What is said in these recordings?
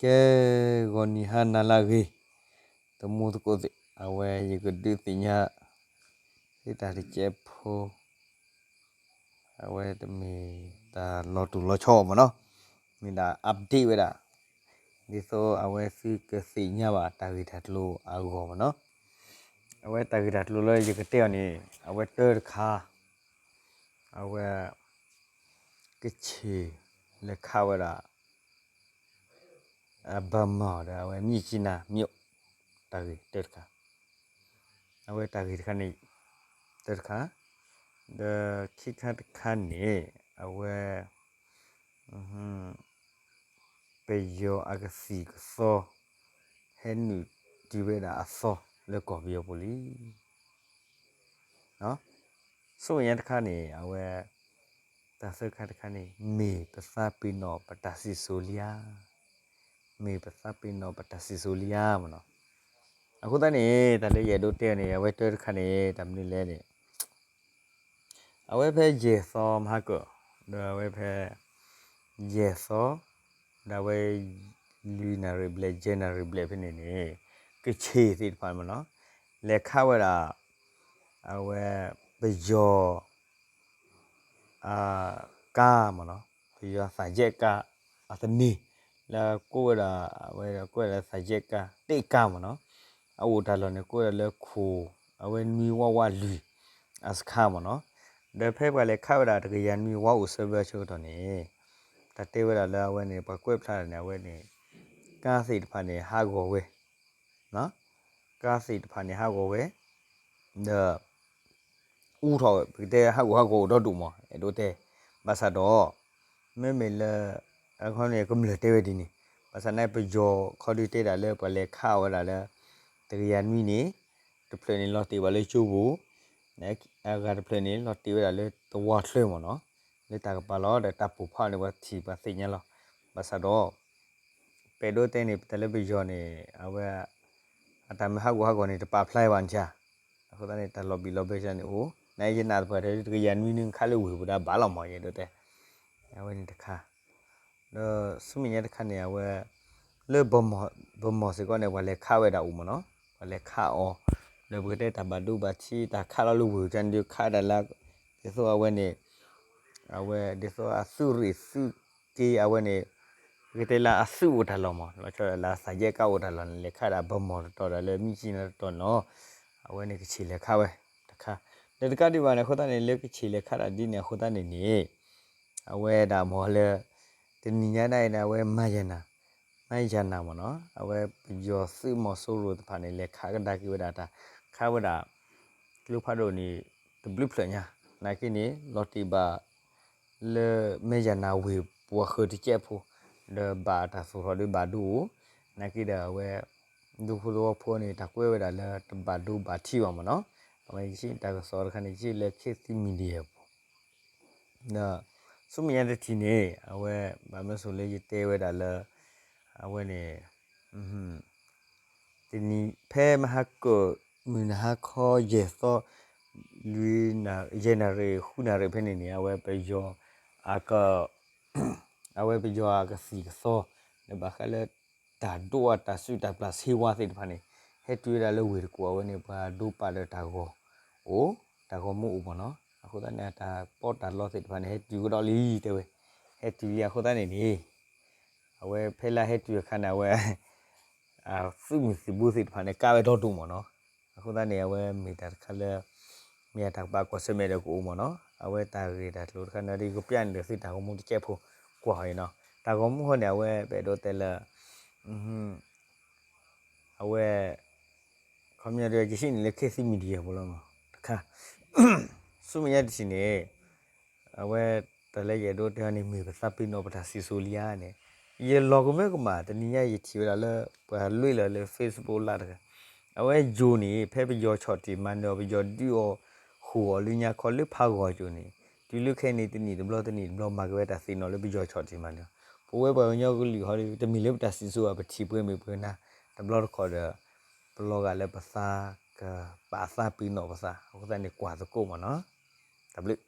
ကဲ, ဂီၤနံၤဟါနၤလၢအဂ့ၤ, တံၤသကိးသ့ၣ်, အဝဲယကဒုးသ့ၣ်ညါ သ့ၣ်တၢ်တကဲးဖိ အဝဲတမ့ၢ်တၢ်လီၤတူာ်လီၤဆီမ့ၢ်နီၤ, မ့ၢ်ဒၣ် update ဝဲဒၣ် ဒ်သိးအဝဲသုကသ့ၣ်ညါဘၣ်တၢ်ဂ့ၢ်တၢ်ကျိၤအဂီၢ်မ့ၢ်နီၤ. အဝဲတၢ်ဂ့ၢ်တၢ်ကျိၤလၢယကတဲအီၤန့ၣ် အဝဲတၢ်တခါ အဝဲ ကချ့ၣ်လဲၤခးဝဲဒၣ် အဘၢၣ်မီၢ်ဒီးအဝဲ မြစ်ကြီးနား မြို့ တၢ်ဂ့ၢ်တၢ်တခါ, အဝဲတၢ်ဂ့ၢ်တခါန့ၣ် တၢ်တခါ, ဒီးခံခါတခါန့ၣ် အဝဲ ပယီၤအကသံၣ်ကသီ ဟဲနုာ်တံၢ်ဝဲဒၣ်အသီလၢကီၢ်ပယီၤပူၤလံ. ဆူမဲာ်ညါတခါန့ၣ် အဝဲ တၢ်သၢခါတခါန့ၣ် မ့ၢ်ပသးပ့ၤနီၣ်ပတၢ်စံၣ်စိၤလံဧါ, မ့ၢ်ပသးပ့ၤနီၣ်ပတၢ်စံၣ်စိၤလံဧါမ့ၢ်နီၤ. အဃိသတးန့ၣ် တၢ်လၢယအဲၣ်ဒိးတဲန့ၣ် အဝဲတၢ်တခါန့ၣ် တၢ်မနုၤလဲၣ်န့ၣ် အဝဲဖဲယဲၢ်သီမဟါကၢၢ် ဒီးအဝဲဖဲ ယဲၢ်သီ ဒီးအဝဲ လွံၢ်နၣ်ရံၣ်ဘျဲၣ် ယဲၢ်နၣ်ရံၣ်ဘျဲၣ်ဖဲန့ၣ်န့ၣ် ကချ့ၣ်သ့ၣ်တဖၣ်မ့ၢ်နီၤ လဲၤခးဝဲဒၣ် အဝဲ ပယီၤ အကါမ့ၢ်နီၤ ပယီၤသးယဲၢ်ကါ အသန့ၤ လၢကိးဝဲဒၣ် အဝဲကိးဝဲဒၣ်လၢသးယဲၢ်ကါ တ့ၢ်ကါမ့ၢ်နီၤ အအိၣ်တၢ်လီၢ်န့ၣ် ကိးဝဲဒၣ်လၢခိၣ် အဝဲနွံဝါဝါလွံၢ် အစခါမ့ၢ်နီၤ ဒီးဖဲပှၤလဲၤခးဝဲဒၣ်တကယၤနွံဝါအိၣ်ဆၢဘၢဆၢကတီၢ်န့ၣ် တၢ်တဲဝဲဒၣ်လၢအဝဲန့ၣ် ပှၤကွဲးဖျါန့ၣ် အဝဲန့ၣ် ကါသ့ၣ်တဖၣ်န့ၣ် ဟးဂီၤဝဲ ကါသ့ၣ်တဖၣ်န့ၣ် ဟးဂီၤဝဲ ဒီး အူထီၣ်ဝဲ ပကတဲဟးဂီၤဟးဂီၤအိၣ်ဒီဒူၣ်မး အဲၣ်ဒိးတဲ ဘၣ်ဆၣ်ဒီး မ့မ့ၢ်လၢ အခီန့ၣ် ကမျၢၢ်တဲဝဲဒ်န့ၣ် ဘၣ်ဆၣ်န့ၣ် ပယီၤခီဒုးတဲဒၣ်လၢ ပှၤလဲၤခးအီၤဝဲဒၣ်လၢ တကယၤနွံန့ၣ် တဖျၢၣ်န့ၣ် လီၤတ့ၢ်ဘၣ်လၢကၠိပူၤ အဂၤတဖျၢၣ်န့ၣ် လီၤတ့ၢ်ဝဲဒၣ်လၢသဝီချၢမ့ၢ်နီၤ လၢတၢ်ကပၤလီၤ ဒီးတၢ်ပိၢ်ဖးန့ၣ် ပှၤထံၣ်ပှၤသ့ၣ်ညါလီၤ ဘၣ်ဆၣ်ဒီး ပအဲၣ်ဒိးတဲန့ၣ် ပတၢ်လၢပယီၤန့ၣ် အဝဲ အတၢ်မ့ၢ်ဟးဂီၤဟးဂီၤန့ၣ် တပာ်ဖျါဘၣ်န့ၣ်ဧါ အဃိသတးန့ၣ် တၢ်လီၤဘံၣ်လီၤဘၢန့ၣ်အိၣ် နယနာ်သပှၢ်တၢၢ် တကယၤနွံနွံခးလၢဝ့ၢ်ပူၤဒၣ်ဘၣ်လီၤမး ယအဲၣ်ဒိးတဲ အဝဲန့ၣ်တခါ ဒီးဆူမဲာ်ညါတခါန့ၣ် အဝဲ လၢ ဘီမီၢ်စ့ၢ်ကီးန့ၣ် ပှၤလဲၤခးဝဲဒၣ်အိၣ်မ့ၢ်နီၤ ပှၤလဲၤခးအီၤ လၢပကတဲတၢ်ဘၣ်ဒိဘၣ်ထံး တၢ်ခးလီၤလၢဝ့ၢ်ပူၤန့ၣ် ဒုးခးဒၣ်လၢ ဒ်သိးအဝဲန့ၣ် အဝဲ ဒ်သိးအသုးရ့ၣ်သုးက့ အဝဲန့ၣ် ပကတဲလၢအသုးအိၣ်တၢ်လီၢ်မး လီၤဆီဒၣ်လၢအသးယဲၢ်ကါအိၣ်တၢ်လီၢ်န့ၣ် လဲၤခးဒၣ်ဘီမီၢ်တတီၤဒီးလၢမံၣ်ကၠံနါတတီၤန့ၣ်လီၤ အဝဲန့ၣ်ကဆ့ၣ်လဲၤခးဝဲ တခါ ဒီးတကးဒံးဘၣ်န့ၣ် အဃိသတးန့ၣ် လၢကဆ့ၣ်လဲၤခးဒၣ်ဒ်န့ၣ် အဃိသတးန့ၣ်န့ၣ် အဝဲဒၣ်မ့ၢ်လၢ တနံၤညါဒၣ်အံၤန့ၣ် အဝဲ မၤယၤနၤ မၤယၤနၤမ့ၢ်နီၤ အဝဲပယီၤသုးမီၤစိရိၤတဖၣ်န့ၣ် လဲၤခးကဒါက့ၤဝဲဒၣ်တၢ် ခးဝဲဒၣ် ကျိဖးဒိၣ်န့ၣ် တဘျုးဖျၢၣ်ညါ နာ်က့န့ၣ် လီၤတ့ၢ်ဘၣ် လၢ မ့ၢ်ယၤနၤဝ့ၢ်ပှၤဃၢၤတကဲးဖိ ဒီးဘၣ်တၢ်သူၣ်ထီၣ်ဒုးဘၣ်ဒိအိၣ် နာ်က့ဒီးအဝဲ ဒူဖိသဝီဖိန့ၣ် တၢ်ကွဲးဝဲဒၣ်လၢတဘၣ်ဒိဘၣ်ထံးဘၣ်မ့ၢ်နီၤ အဝဲယစံးတၢ်ကစီၣ်တခါန့ၣ် ယစံးလၢ ခေတ်သစ် Media ပူၤ ဒီး ဆူမဲာ်ညါတထံၣ်န့ၣ် အဝဲ ဘၣ်မ့ၢ်စိၤလၢယတဲဝဲဒၣ်လၢ အဝဲန့ၣ် တနံၤဖဲမဟါကၢၢ် မုၢ်နၤဟါခီယဲၢ်သီ လွံၢ်နၣ် ယဲၢ်နၣ်ရံၣ် ဃုနၣ်ရံၣ်ဖဲန့ၣ်န့ၣ် အဝဲပယီၤ အက အဝဲပယီၤအကသံၣ်ကသီ လၢဘၣ်ဃးလၢ တၢ်ဒိအတၢ်စုၣ်တၢ်ပျၢ် ဆေးဝါး သ့ၣ်တဖၣ်န့ၣ် ဟဲတုၤဝဲဒၣ်လၢဝ့ၢ်တကူၣ် အဝဲန့ၣ် ပှၤဒိပာ်ဒီးတၢ်ဂီၤအိၣ် တၢ်ဂီၤမူအိၣ်မ့ၢ်နီၤ အဃိသတးန့ၣ် အတၢ်ပီးတၢ်လီသ့ၣ်တဖၣ်န့ၣ် ဟဲတုၤကဒီးလံ တဲဝဲ ဟဲတုၤလံအဃိသတးန့ၣ်န့ၣ် အဝဲဖဲလၢဟဲတုၤအခါန့ၣ် အဝဲ သုးမုၢ်သံၣ်ဘိသ့ၣ်တဖၣ်န့ၣ် ကးဝဲဒီဒူၣ်မ့ၢ်နီၤ အဃိသတးန့ၣ် အဝဲမ့ၢ်တၢ်တခါလၢ မ့ၢ်အတၢ်ကပာ်ကွၢ်ဆၢၣ်မဲာ်ဒီးကအိၣ်မ့ၢ်နီၤ အဝဲတၢ်ဂ့ၢ်တၢ်ကျိၤတခါန့ၣ် ဒ်ကပျၢ်န့ၣ်ဒီးသုတၢ်ဂီၤမူတကဲးဖိကွၢ်အီၤနီၤ တၢ်ဂီၤမူဟီန့ၣ် အဝဲပအဲၣ်ဒိးတဲလၢ အဝဲ ခီပညီဒ်ယစံးန့ၣ်လၢ ခေတ်သစ် Media ပူၤလီၤမး တခါ ဆူမဲာ်ညါတထံၣ်န့ၣ် အဝဲ တၢ်လၢယအဲၣ်ဒိးတဲအီၤန့ၣ် မ့ၢ်ပသးပ့ၤနီၣ်ပတၢ်စံၣ်စိၤလံဧါန့ၣ် ယလီၤကမၢကမၣ် တနံၤညါယထံၣ်ဝဲဒၣ်လၢ ပှၤလွ့လီၤလၢ Facebook လၢတဂၤ အဝဲယိၤန့ၣ် ဖဲပယီၤဆီၣ်တံၢ်မၤနၢၤအီၤ ပယီၤဒုးအီၤ ဃိာ်အီၤလၢညါခီလၢဖးဂီၤအကၠိၤန့ၣ် တုၤလၢခဲအံၤန့ၣ် တနံၣ်တဘျီတနံၣ်တဘျီ မၤက့ၤဝဲတၢ်သ့ၣ်နီၣ်လၢပယီၤဆီၣ်တံၢ်မၤနၢၤ ပဝဲပှၤကညီကလုာ်ဟီဒီး တမ့ၢ်လၢပတၢ်စံၣ်စိၤဘၣ် ပထံၣ်ပှဲၤမ့ၢ်ပှဲၤနၤ, တဘျီတခီၣ်ဒီး ပလီၤဂာ်လၢပသးကပာ်သးပ့ၤနီၣ်ပသး, အဃိသတးန့ၣ် ကွၢ်သကိးမ့ၢ်နီၤ, တၢ်ဘျုး.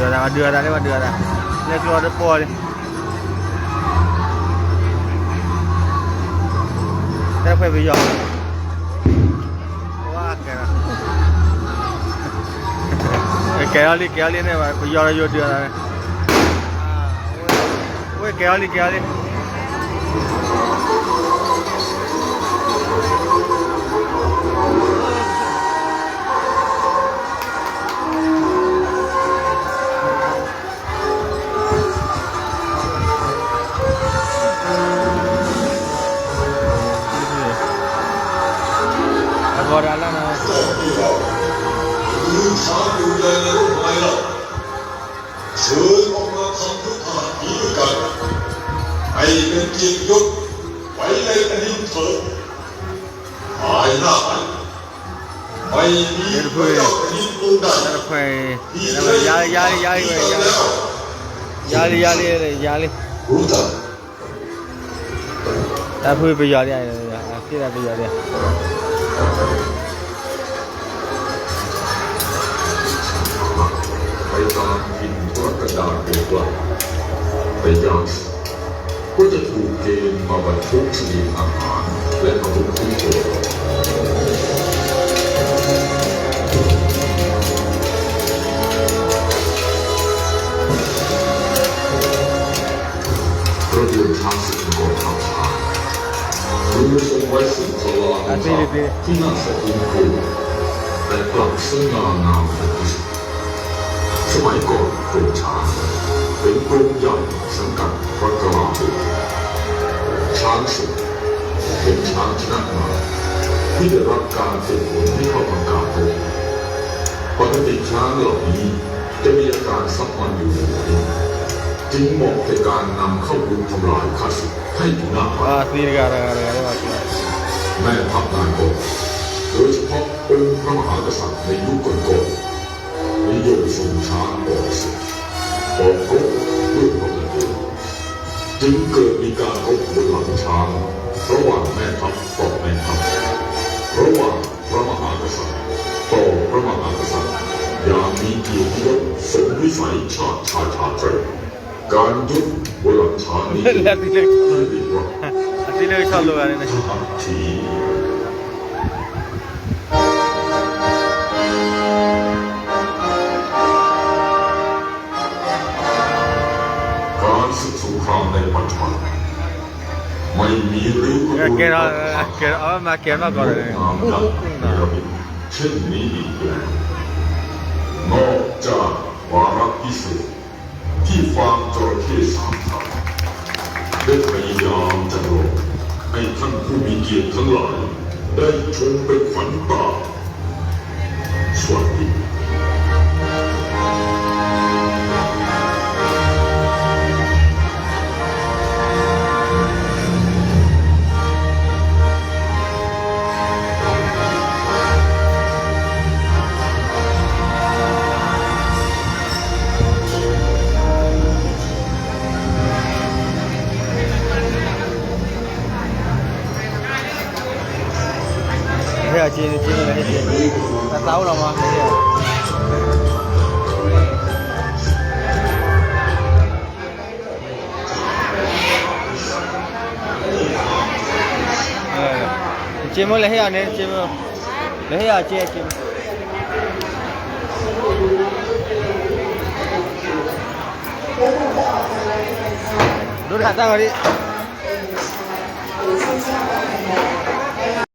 ဒုးအသး ဒုးအသးလၢ ဒုးအသး လဲၤကျီတပီၢ်လံ, တၢ်ဖဲပယီၤ ဝါကဲ, ကဲအီၤလံ ကဲအီၤလံန့ၣ် ပယီၤဒီးယိၤဒုးအသးန့ၣ်, ဝဲကဲအီၤလံ ကဲအီၤလံ. အဂီၤဒၣ်လၢန့ၣ် เชิญออกมาทำยุทธหัตถีด้วยกัน ให้เป็นเกียรติยศ ไปในแผ่นดินเถิด ภายหน้าไป ไม่มีพระเจ้าแผ่นดินองค์ใด တခွဲး တခွဲး ယၤလံ ယၤလံ ယၤလံ ယၤလံ ယၤလံ ယၤလံ ယၤလံ တၢ်ဖုပယီၤလံ အဃိဒၣ်ပယီၤလံ. ไปตามถิ่นทุรกันดารเป็นกลาง แต่อย่าง ก็จะถูกเกณฑ์มาบรรทุกเสบียงอาหารและอาวุธขึ้นเรือ กระบวนช้างศึกมังกรทัพช้าง เรือทรงไว้ซึ่งพลานุภาพที่น่าสะพรึงกลัว แต่กลับสง่างามเป็นที่สุด สมัยก่อนกรมช้างเป็นกรมใหญ่สังกัดพระกลาโหม ช้างศึกเป็นช้างชนะมารที่ได้รับการฝึกฝนให้เข้าทำการรบ ปกติช้างเหล่านี้จะมีอาการซับมันอยู่ในน้ำ จึงเหมาะแก่การนำเข้าบุกทำลายข้าศึกให้พินาศไป သံတဂၤတဂၤတဂၤ แม่ทัพนายกอง โดยเฉพาะองค์พระมหากษัตริย์ในยุคก่อนๆ นิยมส่งช้างออกศึก ออกรบด้วยพระองค์เอง จึงเกิดมีการรบหัวหลังช้างระหว่างแม่ทัพต่อแม่ทัพ ระหว่างพระมหากษัตริย์ต่อพระมหากษัตริย์ อย่างมีเกียรติยศสมวิสัยชาติชายชาตรี การยุบหัวหลังช้างนี้ เรียกว่า အသံလၢကဆီလိာ်ဂၤန့ၣ် การศึกสงครามในปัจจุบันไม่มี กระทำงานในระบบเช่นนี้อีกแล้ว นอกจากวาระพิเศษ ที่ฟาร์มจระเข้สามขา ได้พยายามจะรอให้ท่านผู้มีเกียรติทั้งหลายได้ชมเป็นขวัญตา สวัสดี ဟ့ၣ်အီၤစ့ စ့မ့ၢ်လဲၣ်ဟ့ၣ်စ့, အသးအိၣ်လီၤမး ဟ့ၣ်အီၤ, စ့မ့ၢ်လဲၣ်ဟ့ၣ်အီၤန့ၣ် စ့မ့ၢ်, လဲၤဟ့ၣ်အီၤစ့ စ့မ့ၢ်, ဒိတၢ်တၢ်ဂီၤဒံး.